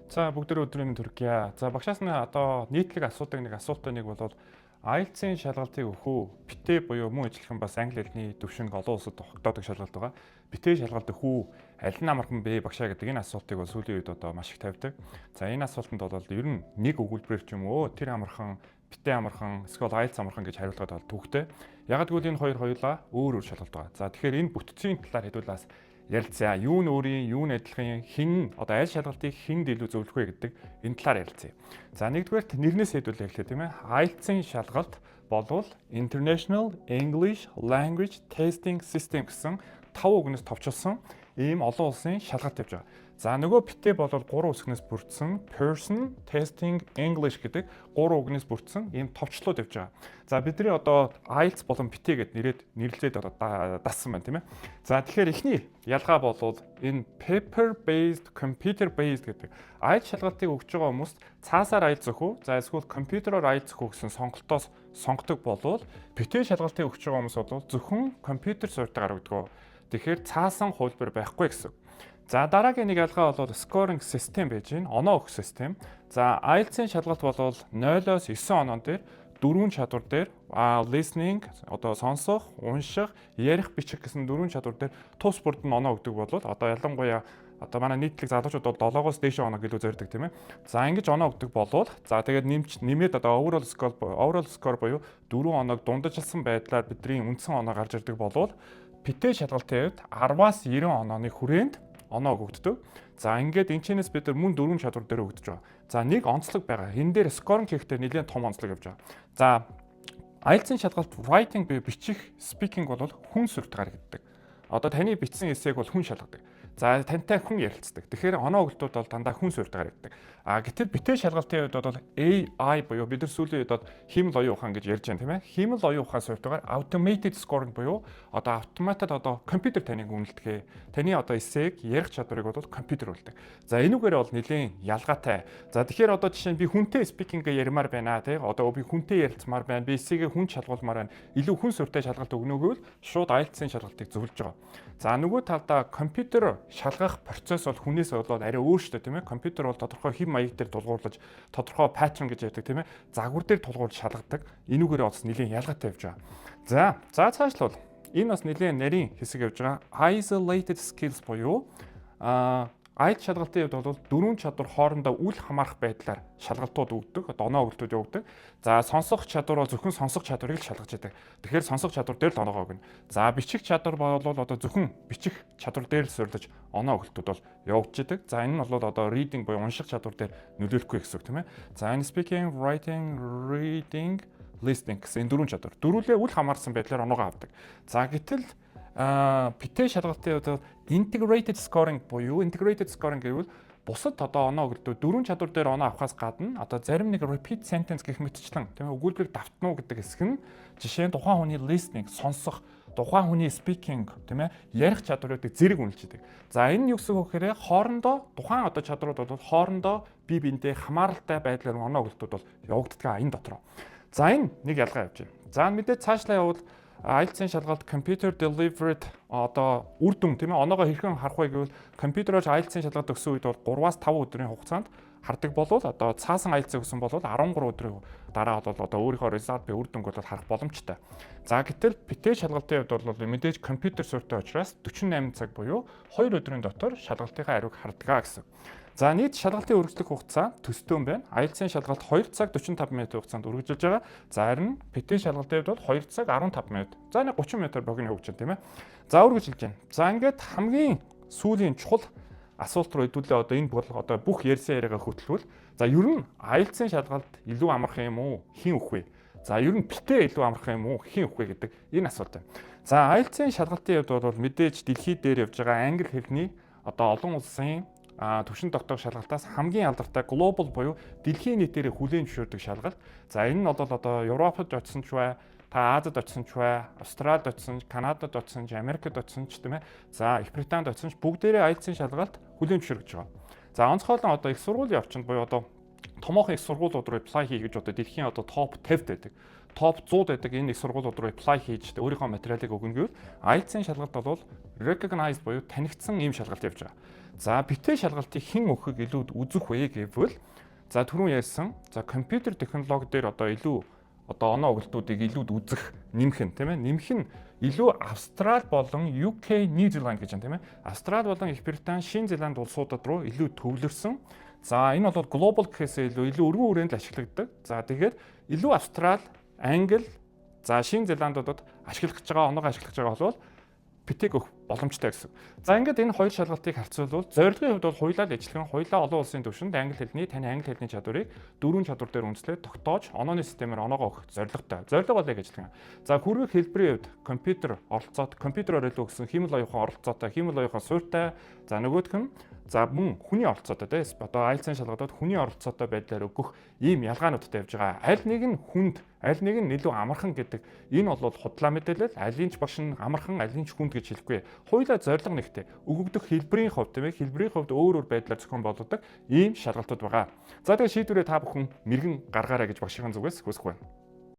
За, бүгдээ өдрийн мэнд хүргье. За, багшаас нь одоо нийтлэг асуудаг нэг асуултаа нэг бол IELTS-ийн шалгалтыг өгөх үү? PTE буюу мөн ижилхэн бас англи хэлний төвшинг олон улсад тогтоодог шалгалт байгаа. PTE шалгалт өгөх үү? Аль нь амархан бэ, багшаа гэдэг энэ асуултыг бол сүүлийн үед одоо маш их тавьдаг. За, энэ асуултанд бол ер нь нэг өгүүлбэрээр ч юм уу, тэр амархан, PTE амархан, эсвэл IELTS амархан гэж хариулахад бол төвөгтэй. Яг гэвэл энэ хоёр хоёулаа өөр өөр шалгалт байгаа. За, тэгэхээр энэ бүтцийн талаар хэдүүлээ бас ярилцъя. Юу нь өөрийн, юу нь адилхан, хэн одоо аль шалгалтыг хэнд илүү зөвлөх вэ гэдэг энэ талаар ярилцъя. За, нэгдүгээрт нэрнээс хэдүүлээ эхлэе, тийм ээ. IELTS-ийн шалгалт болвол International English Language Testing System гэсэн тав үгнээс товчилсон ийм олон улсын шалгалт явж байгаа. За, нөгөө PTE бол гурван үсгнээс бүрдсэн Person Testing English гэдэг гурван үгнээс бүрдсэн ийм товчлууд явж байгаа. За, бидний одоо IELTS болон PTE гэд нэрээд нэрлээд одоо дассан байна, тийм ээ. За, тэгэхээр эхний ялгаа болвол энэ paper based, computer based гэдэг. IELTS шалгалтыг өгч байгаа хүмүүст цаасаар IELTS өгөх үү? За, эсвэл компьютероор IELTS өгөх үү гэсэн сонголтоос сонгодог болвол PTE шалгалтыг өгч байгаа хүмүүс бол зөвхөн компьютер суурьтайгаар өгдөг. Тэгэхээр цаасан хувилбар байхгүй гэсэн. За, дараагийн нэг ялгаа бол scoring system байж байна. Оноо өгөх систем. За, IELTS-ийн шалгалт бол 0-оос 9 оноон дээр дөрвөн чадвар дээр, listening одоо сонсох, унших, ярих, бичих гэсэн дөрвөн чадвар дээр тус бүрд нь оноо өгдөг бол одоо ялангуяа одоо манай нийтлэг залуучууд бол 7-оос дээш оноо гэлүү зорьдог, тийм ээ. За, ингэж оноо өгдөг болвол, за, тэгээд нэмж нэмээд одоо overall score буюу дөрвөн оноог дундажлсан байдлаар бидний үндсэн оноо гарч ирдэг болвол PTE шалгалтын хувьд 10-аас 90 онооны хүрээнд оноо өгөгддөг. За, ингээд энэ чэнэс бид нар мөн дөрвөн чадвар дээр өгдөж байгаа. За, нэг онцлог байгаа. Энэ дээр scoring хийхдээ нэлээд том онцлог явж байгаа. За, IELTS-ийн шалгалт writing буюу бичих, speaking бол хүн суурьтайгаар гэдэг. Одоо таны бичсэн эссег бол хүн шалгадаг. За, тантай хүн ярилцдаг. Тэгэхээр оноо өгөлтүүд бол дандаа хүн суурьтайгаар явдаг. А гэтэл PTE шалгалтын хувьд бол AI буюу бид нар сүүлийн үед бол хиймэл оюун ухаан гэж ярьж байна, тийм ээ. Хиймэл оюун ухаан суурьтайгаар automated scoring буюу одоо автоматад одоо компьютер таныг үнэлдэг. Таны одоо эссег, ярих чадварыг бол компьютер үнэлдэг. За, энүүгээр бол нэлээд ялгаатай. За, тэгэхээр одоо жишээ нь би хүнтэй speaking яримаар байна, тий. Одоо би хүнтэй ярилцмаар байна. Би эссегээ хүн шалгуулмаар байна. Илүү хүн суурьтай шалгалт өгнө гэвэл шууд IELTS-ийн шалгалтыг зөвлөж байгаа. За, нөгөө талдаа компьютер шалгах процесс бол хүнээс болоод арай өөр шүү дээ, тийм ээ. Компьютер бол тодорхой хэв маяг дээр тулгуурлаж, тодорхой pattern гэж ярьдаг, тийм ээ. Загвар дээр тулгуурлаж шалгадаг. Энүүгээрээ бас нэлээд ялгаатай явж байгаа. За, цаашлуул энэ бас нэлээд нарийн хэсэг явж байгаа. Isolated skills буюу IELTS шалгалтын хувьд бол дөрвөн чадвар хоорондоо үл хамаарах байдлаар шалгалтууд өгдөг, одоо оноо өгөлтүүд явагддаг. За, сонсох чадвар бол зөвхөн сонсох чадварыг л шалгаж яадаг. Тэгэхээр сонсох чадвар дээр л оноогоо өгнө. За, бичих чадвар бол одоо зөвхөн бичих чадвар дээр л суурилж оноо өгөлтүүд бол явагдаж. За, энэ нь бол одоо reading буюу унших чадвар дээр нөлөөлөхгүй гэсэн үг, тийм ээ. За, энэ speaking, writing, reading, listening гэсэн энэ дөрвөн чадвар. Дөрвөлээ үл хамаарсан байдлаар оноогоо авдаг. За, гэтэл PTE шалгалтын хувьд integrated scoring буюу integrated scoring гэвэл бусад одоо оноо өгөлтөө дөрвөн чадвар дээр оноо авахаас гадна одоо зарим нэг repeat sentence гэх мэтчлэн, тийм ээ, өгүүлбэрийг давтна уу гэдэг хэсэг нь жишээ нь тухайн хүний listening сонсох, тухайн хүний speaking, тийм ээ, ярих чадваруудыг зэрэг үнэлж идэг. За, энэ нь юу гэсэн үг гэхээр хоорондоо тухайн одоо чадварууд бол хоорондоо бие биендээ хамааралтай байдлаар оноо өгөлтүүд бол явагддаг энэ дотроо. За, энэ нэг ялгаа явж байна. За, мэдээж цаашлаа явбал IELTS-ийн шалгалт computer delivered одоо үр дүн, тийм ээ, оноогоо хэрхэн харах вэ гэвэл компьютероор IELTS-ийн шалгалт өгсөн үед бол 3-аас 5 өдрийн хугацаанд хардаг болвол одоо цаасан IELTS өгсөн бол 13 өдрийн дараа бол одоо өөрийнхөө result буюу үр дүнг бол харах боломжтой. За, гэтэл PTE шалгалтын хувьд бол мэдээж компьютер суурьтай учраас 48 цаг буюу 2 өдрийн дотор шалгалтынхаа хариуг хардгаа гэсэн. За, нийт шалгалтын үргэлжлэх хугацаа төстэй юм байна. IELTS-ийн шалгалт 2 цаг 45 минутын хугацаанд үргэлжилж байгаа. За, харин PTE шалгалтын хувьд бол 2 цаг 15 минут. За, нэг 30 минутаар богино хөгжин, тийм ээ. За, үргэлжилж байна. За, ингээд хамгийн сүүлийн чухал асуулт руу хэдүүлээ одоо энэ бол одоо бүх ярьсан яриагаа хөтлөвөл, за, ер нь IELTS-ийн шалгалт илүү амархан юм уу? Хэн өгөх вэ? За, ер нь PTE илүү амархан юм уу? Хэн өгөх вэ гэдэг энэ асуулт байна. За, IELTS-ийн шалгалтын хувьд бол мэдээж дэлхий дээр явж байгаа англи хэлний одоо олон улсын төвшин тогтоох шалгалтаас хамгийн алдартай global буюу дэлхийн нийтээр хүлээн зөвшөөрдөг шалгалт. За, энэ нь бол одоо Европод очисон ч бай, та Азад очисон ч бай, Австралид очисон, Канадад очисон ч, Америкт очисон ч, тийм ээ. За, Их Британд очисон ч бүгдээрээ IELTS-ийн шалгалт хүлээн зөвшөөрөж байгаа. За, онцгойлон одоо их сургуулийн орчинд буюу одоо томоохон их сургуулиуд руу apply хий гэж одоо дэлхийн одоо топ 50 байдаг. Топ 100 байдаг энэ их сургуулиуд руу apply хийж өөрийнхөө материалыг өгнө гэвэл IELTS-ийн шалгалт бол recognized буюу танигдсан ийм шалгалт явж байгаа. За, PTE шалгалтыг хэн өгөхийг илүү үзэх вэ гэвэл, за, түрүүн ярьсан, за, компьютер технологи дээр одоо илүү одоо оноо өгөлтүүдийг илүүд үзэх нэмэх нь, тийм ээ, нэмэх нь илүү Австрал болон UK, New Zealand гэж байна, тийм ээ. Австрал болон Их Британи, Шинэ Зеланд улсуудад руу илүү төвлөрсөн. За, энэ бол global гэхээсээ илүү илүү өргөн хүрээнд л ашиглагддаг. За, тэгээд илүү Австрал, Англи, за, Шинэ Зеландуудад ашиглах гэж байгаа, оноогоо ашиглах гэж байгаа бол PTE-г өгөх боломжтой гэсэн. За, ингээд энэ хоёр шалгалтыг харьцуулбал зорилгын хувьд бол хоёулаа л ижилхэн, хоёулаа олон улсын түвшинд англи хэлний, таны англи хэлний чадварыг дөрвөн чадвар дээр үндэслээд тогтоож онооны системээр оноогоо өгөх зорилготой. Зорилго бол яг ижилхэн. За, хүргэх хэлбэрийн хувьд компьютер оролцоот, компьютероор илүү өгсөн хиймэл оюухан оролцоотой, хиймэл оюухан суурьтай. За, нөгөөх нь, за, мөн хүний оролцоотой, тийм, одоо IELTS-ын шалгалтууд хүний оролцоотой байдлаар өгөх ийм ялгаануудтай явж байгаа. Аль нэг нь хүнд, аль нэг нь илүү амархан гэдэг энэ бол худлаа мэдээлэл. Алийн ч багш нь амархан, алийн ч хүнд гэж хэлэхгүй. Хоёулаа зорилго нэгтэй. Өгөгдөх хэлбэрийн хувьд, тийм ээ, хэлбэрийн хувьд өөр өөр байдлаар зохион байгуулдаг ийм шалгалтууд байгаа. За, тэгээ шийдвэрээ та бүхэн мэрэгэн гаргаарай гэж багшийн зүгээс хүсэх байна.